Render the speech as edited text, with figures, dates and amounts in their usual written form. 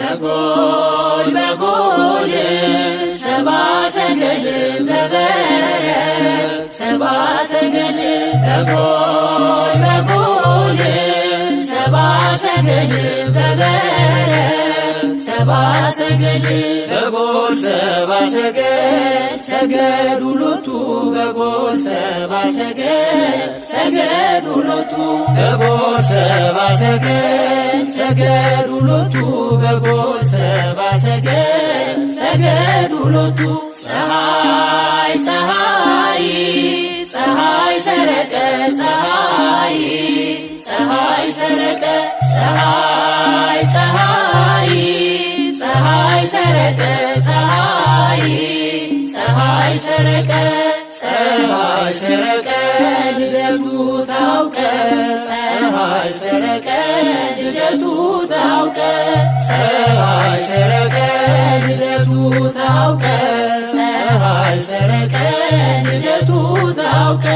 በጎል በጎል ሰብአ ሰገል በበረት፣ ሰብአ ሰገል በጎል በጎል ሰብአ ሰገል በበረት፣ ሰብአ ሰገል በጎል ሰብአ ሰገል ሰገዱ ሎቱ፣ በጎል ሰብአ ሰገል ሰገዱ ሎቱ፣ በጎል ሰብአ ሰገል ሰገዱ ሎቱ፣ በጎል ሰብአ ሰገል ሰገዱ ሎቱ። ፀሐይ ፀሐይ ፀሐይ ሰረቀ፣ ፀሐይ ፀሐይ ሰረቀ፣ ፀሐይ ፀሐይ ፀሐይ ሰረቀ፣ ፀሐይ ፀሐይ ሰረቀ። ፀሐይ ሰረቀ ልደቱ ታውቀ፣ ፀሐይ ሰረቀ ልደቱ ታውቀ፣ ፀሐይ ሰረቀ ልደቱ ታውቀ፣ ፀሐይ ሰረቀ ልደቱ ታውቀ።